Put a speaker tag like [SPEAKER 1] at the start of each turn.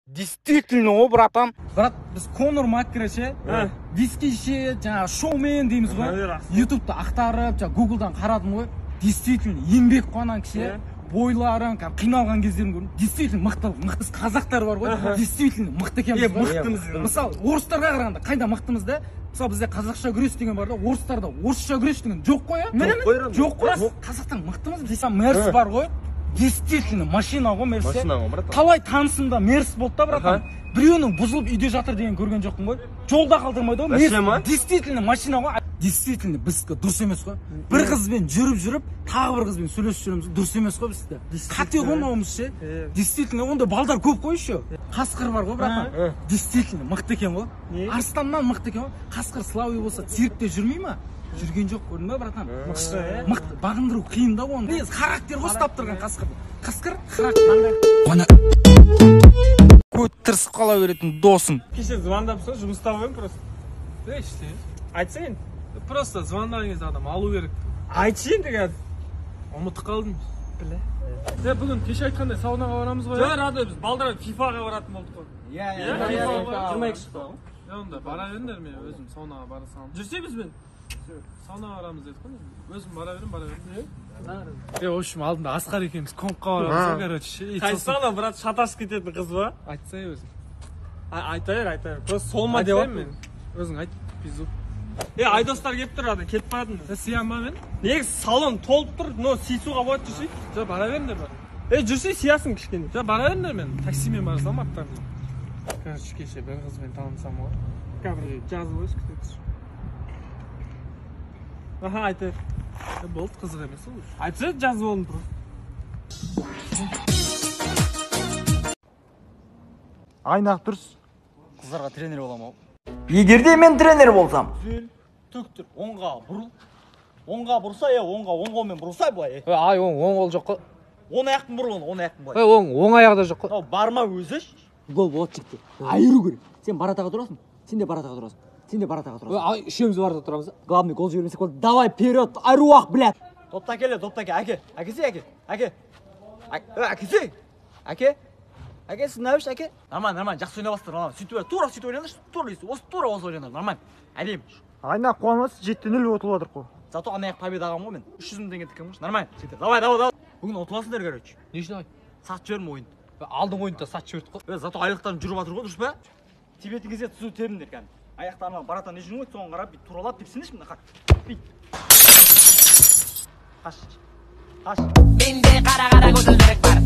[SPEAKER 1] Действительно ғой, братан.
[SPEAKER 2] Брат, біз Конор Макгрегор ше, виски ше, жаңағы шоумен дейміз ғой. Ютубта ақтарып, жаңағы Гуглдан қарадым ғой. Действительно еңбек қой ана кісі. Бойларын, қиналған кездерін көрдім. Действительно мықты, мықты. Біз қазақтар бар ғой. Действительно мықты екенбіз ғой.
[SPEAKER 3] Мықтымыз.
[SPEAKER 2] Мысалы, орыстарға қарағанда қайда мықтымыз да? Мысалы, бізде қазақша күрес деген бар да, орыстарда орысша күрес деген жоқ қой, иә? Жоқ қой. Қазақтар мықтымыз. Мысалы, Мерс бар ғой. Действительно машина ғой Мерс.
[SPEAKER 3] Машина ғой, братан.
[SPEAKER 2] Талай танысымда Мерс болды да, братан. Біреуінің бұзылып үйде жатыр деген көрген жоқпын ғой. Жолда қалдырмайды ғой. Мерс действительно машина ғой. Действительно біздікі дұрыс емес қой. Бір қызбен жүріп-жүріп, тағы бір қызбен сөйлесіп жүреміз. Дұрыс емес қой біздікі. Қате ғой мынауымыз ше. Действительно ондай балдар көп қой еще. Қасқыр бар ғой, братан. Действительно мықты екен ғой. Арыстаннан мықты екен ғой. Қасқыр слабый болса циркте жүрмей ма? Жүрген жоқ, көрдің бе, братан? Мықты, мықты. Бағындыру қиын да оны. Негізі характер ғой ұстап тұрған қасқырды. Қасқыр характер.
[SPEAKER 1] Көт тырысып қала беретін досым.
[SPEAKER 3] Кеше звондап сол жұмыста қойым просто.
[SPEAKER 4] Ештеңе.
[SPEAKER 3] Айтса енді.
[SPEAKER 4] Просто звондаған кезде адам алу керек.
[SPEAKER 3] Айтшы енді қазір.
[SPEAKER 4] Ұмытып қалдым. Біле. Бүгін кеше айтқандай саунаға барамыз ғой.
[SPEAKER 3] Жоқ, рады, біз балдар фифаға баратын болдық қой.
[SPEAKER 2] Иә,
[SPEAKER 3] иә. 22 шықты ғой.
[SPEAKER 4] Онда бара беріңдер, мен өзім саунаға бара саламын.
[SPEAKER 3] Жүрсе бізбен.
[SPEAKER 4] Саунаға барамыз дедік қой. Өзім бара беремін, бара беремін. В общем, алдында Асқар екеуміз компқа барамыз, короче.
[SPEAKER 3] Қайсысы ана, брат, шатасып кететін қыз ба?
[SPEAKER 4] Айтсай өзің.
[SPEAKER 3] Айта бер, айта бер. Просто сол ма деп
[SPEAKER 4] мен. Өзің айт, пизду.
[SPEAKER 3] Айдостар келіп тұр, ана, кетіп баратын.
[SPEAKER 4] Сиям ба мен?
[SPEAKER 3] Негізі салон толып тұр, но сисуға болады, жүрсей.
[SPEAKER 4] Жоқ, бара беріңдер, бар.
[SPEAKER 3] Жүрсей, сиясың кішкене.
[SPEAKER 4] Жоқ, бара беріңдер мен. Таксимен бара саламын аттарына. Короче, кеше бір қызбен танысам ғой.
[SPEAKER 3] Қазір жазып қойшы, күте тұршы. Аха, айта бер.
[SPEAKER 4] Болды, қызық емес ол.
[SPEAKER 3] Айтса, жазып болдым просто.
[SPEAKER 5] Айнақ дұрыс.
[SPEAKER 1] Қыздарға тренер боламын ау.
[SPEAKER 6] Егер де мен тренер болсам.
[SPEAKER 1] Түзел, төктір, оңға бұрыл. Оңға бұрса, оңға, оң қолмен бұрылса былай.
[SPEAKER 7] Ай, оң қол жоқ қой.
[SPEAKER 1] Оң аяқпен бұрыл, оң аяқпен былай.
[SPEAKER 7] Оң аяғы да жоқ қой.
[SPEAKER 1] Мынау барма өзі.
[SPEAKER 6] Гол болады жігіттер. Айыру керек. Сен баратаға тұрасың, сен де баратаға тұрасың. Сен де баратаға тұрасың.
[SPEAKER 7] Үшеуміз барата тұрамыз.
[SPEAKER 6] Главный гол жібермесек болды. Давай вперед, аруақ, блядь.
[SPEAKER 1] Допты әкеле, допты әке, әке. Әкесе, әке. Әке. Әкесе. Әке. Әке, сіз нәуіш, әке. Нормально, нормально, жақсы ойнап жатсыздар, нормально. Сөйтіп, тура сөйтіп ойнаңдаршы, тура осы, тура осы ойнаңдар, нормально. Әдемі.
[SPEAKER 5] Айна қуанбас, 7-0 ұтылып жатыр қой.
[SPEAKER 1] Зато ана аяқ победа алғанмын ғой мен. 300 мың теңге тіккенмін ғой. Нормально, жігіттер. Давай, давай, давай. Бүгін ұтыласыңдар, короче.
[SPEAKER 7] Не үшін ай?
[SPEAKER 1] Сатып жібердім ойынды.
[SPEAKER 7] Алдыңғы ойында сатып жібердік қой.
[SPEAKER 1] Зато айлықтарым жүріп жатыр ғой, дұрыс па? Тебетін кезде түзу тебіңдер кәдімгі. Аяқтарына баратан не жүрің ғой, соған қарап бүйтіп туралап тепсеңдерші мына қар. Бүйтіп. Қаш. Қаш.
[SPEAKER 8] Менде қара-қара көзілдірік бар.